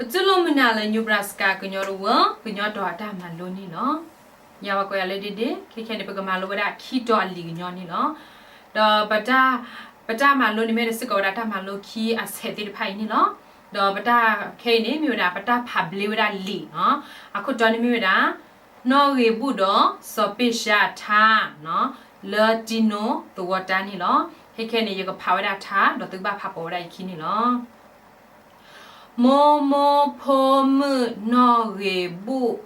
ပတူၢ်လိာ်မုာ်နၤလၢ Nebraska ကညီတဝၢ ကညီတီၤအတၢ်မၤလိန့ၣ်လီၤ. ယၤပှၤကိးယၤလၢဒ့ဒ့, ခဲခဲန့ၣ် ပကမၤလိဝဲဒၣ်ခံတီၤအလံာ်ကညီန့ၣ်လီၤ. ဒီးပတၢ်, ပတၢ်မၤလိန့ၣ်မ့ၢ်တစ့ၢ်ကီးဝဲဒၣ်တၢ်မၤလိခံအဆဲးသ့ၣ်တဖၣ်အံၤန့ၣ်လီၤ. ဒီးပတၢ်ခဲအံၤန့ၣ် မ့ၢ်ဝဲဒၣ်ပတၢ်ဖးဘျ့ဝဲဒၣ်လံာ်နီၤ. အခိၣ်တီန့ၣ်မ့ၢ်ဝဲဒၣ် နီၣ်ဂ့ၤဘူၣ်ဒီးစီၤပ့ၣ်ၡါထါ လၢတံနိသဝီတၢ်န့ၣ်လီၤ. ခဲခဲန့ၣ် ယကဖးဝဲဒၣ်ထါ ဒီးသုကဘၣ်ဖးပိာ်ဝဲဒၣ်အခံန့ၣ်လီၤ. မိၢ်မိၢ်ဖိမုၣ်နီၣ်ဂ့ၤဘူၣ်,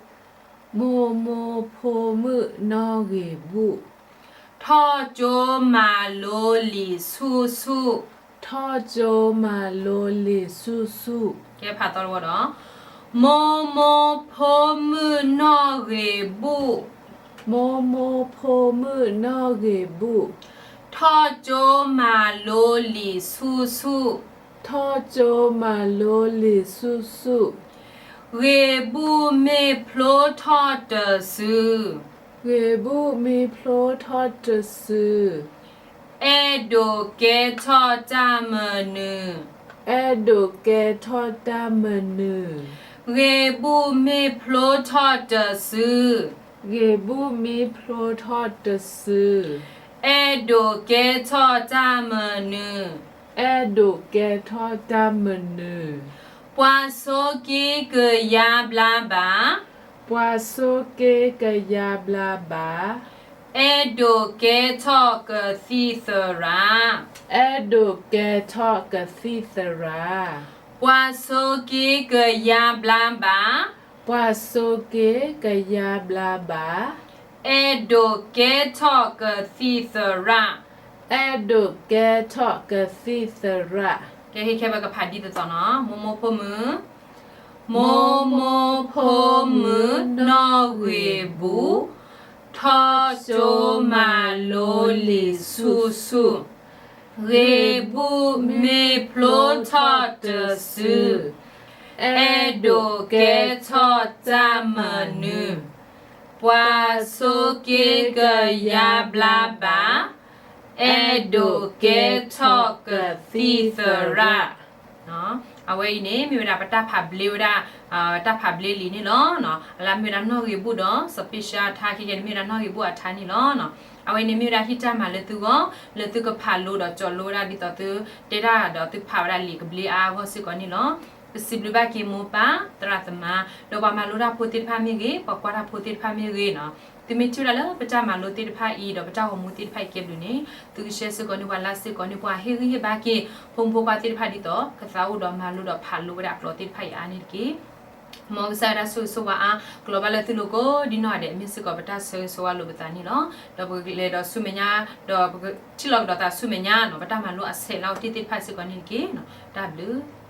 မိၢ်မိၢ်ဖိမုၣ်နီၣ်ဂ့ၤဘူၣ်, ထီၣ်ကၠိမၤလိလံာ်ဆူၣ်ဆူၣ်, ထီၣ်ကၠိမၤလိလံာ်ဆူၣ်ဆူၣ်, ကဲဖးသီတဝီဒီး, မိၢ်မိၢ်ဖိမုၣ်နီၣ်ဂ့ၤဘူၣ်, မိၢ်မိၢ်ဖိမုၣ်နီၣ်ဂ့ၤဘူၣ်, ထီၣ်ကၠိမၤလိလံာ်ဆူၣ်ဆူၣ်, ထီၣ်ကၠိမၤလိလံာ်ဆူၣ်ဆူၣ်, ဂ့ၤဘူၣ်မ့ၢ်ဖျိထီၣ်တစု, ဂ့ၤဘူၣ်မ့ၢ်ဖျိထီၣ်တစု, အဲၣ်ဒိးကဲထီၣ်တၢ်မနုၤ, အဲၣ်ဒိးကဲထီၣ်တၢ်မနုၤ, ဂ့ၤဘူၣ်မ့ၢ်ဖျိထီၣ်တစု, ဂ့ၤဘူၣ်မ့ၢ်ဖျိထီၣ်တစု, အဲၣ်ဒိးကဲထီၣ်တၢ်မနုၤ, အဲၣ်ဒိးကဲထီၣ်တၢ်မနုၤ, ပှၤဆိးက့ကယါဘျါဘၣ်, ပှၤဆိးက့ကယါဘျါဘၣ်, အဲၣ်ဒိးကဲထီၣ်ကသံၣ်သရၣ်, အဲၣ်ဒိးကဲထီၣ်ကသံၣ်သရၣ်, ပှၤဆိးက့ကယါဘျါဘၣ်, ပှၤဆိးက့ကယါဘျါဘၣ်, အဲၣ်ဒိးကဲထီၣ်ကသံၣ်သရၣ်, အဲၣ်ဒိးကဲထီၣ်ကသံၣ်သရၣ်. ကဲ ခဲခဲပကဖးဒ်သိးသိးနီၤ, မိၢ်မိၢ်ဖိမုၣ်, မိၢ်မိၢ်ဖိမုၣ်နီၣ်ဂ့ၤဘူၣ်, ထီၣ်ကၠိမၤလိလံာ်ဆူၣ်ဆူၣ်, ဂ့ၤဘူၣ်မ့ၢ်ဖျိထီၣ်တစု, အဲၣ်ဒိးကဲထီၣ်တၢ်မနုၤ, ပှၤဆိးက့ကယါဘျါဘၣ်, အဲၣ်ဒိးကဲထီၣ်ကသံၣ်သရၣ်. အဝဲအံၤန့ၣ် မ့ၢ်ဝဲဒၣ်ပတၢ်ဖးဘျ့ဝဲဒၣ်, တၢ်ဖးဘျ့လံာ်န့ၣ်လီၤ. အလၢမ့ၢ်ဝဲဒၣ်နီၣ်ဂ့ၤဘူၣ်ဒီးစီၤပ့ၣ်ၡါထါ, ခဲခဲန့ၣ်မ့ၢ်ဝဲဒၣ်နီၣ်ဂ့ၤဘူၣ်အထါန့ၣ်လီၤ. အဝဲန့ၣ်မ့ၢ်ဝဲဒၣ်ဟံၣ်တၢ်မၤလၢသုဂီၢ်, လၢသုကဖးလိဒီးကၠီၤလိဝဲဒၣ်ဒ်သိးသုတဲတၢ်ဒီးသုဖးဝဲဒၣ်လံာ်ကဘျ့အါအါဂီၢ်စ့ၢ်ကီးန့ၣ်လီၤ. ပစံးဘျုးဘၣ်က့ၤမိၢ်ပၢ်သရၣ်သမါ, ဒီးပှၤမၤလိတၢ်ဖိသ့ၣ်တဖၣ်မ့ၢ်ဂ့ၤ, ပှၤကွၢ်တၢ်ဖိသ့ၣ်တဖၣ်မ့ၢ်ဂ့ၤနီၤ, သုမ့ၢ်ထံၣ်ဝဲဒၣ်လၢပတၢ်မၤလိသ့ၣ်တဖၣ်အံၤ ဒီးပတၢ်ဂီၤမူသ့ၣ်တဖၣ်အံၤကဲဘျုးန့ၣ် သုကshareစ့ၢ်ကီးန့ၢ်ပှၤ likeစ့ၢ်ကီးန့ၢ်ပှၤ, ဟ့ၣ်ဂံၢ်ဟ့ၣ်ဘါက့ၤ ဖိမုၣ်ဖိခွါသ့ၣ်တဖၣ်ဒ်သိး ကသးအိၣ်ဒီးမၤလိဒီးဖးလိဝဲဒၣ်အကျိာ်သ့ၣ်တဖၣ်အံၤအါန့ၣ်တက့ၢ်. မ်ကစၢ်ယွၤတၢ်ဆိၣ်ဂ့ၤဆိၣ်ဝါအါကလီၤဘၣ်လၢသုလိၤကိးဒ်နီၢ်ဂၤဒဲး, မ့ၢ်စ့ၢ်ကီးပတၢ်ဆၢဂ့ၤဆၢဝါလိာ်ပသးန့ၣ်လီၤ. ဒီးပကလဲၤဒီးဆူမဲာ်ညါ, ဒီးပကထံၣ်လိာ်ကဒီးသးဆူမဲာ်ညါနီၤ, ပတၢ်မၤလိအဆဲးလၢအအိၣ်တ့ၢ်သ့ၣ်တဖၣ်စ့ၢ်ကီးန့ၣ်တက့ၢ်. တၢ်ဘျုး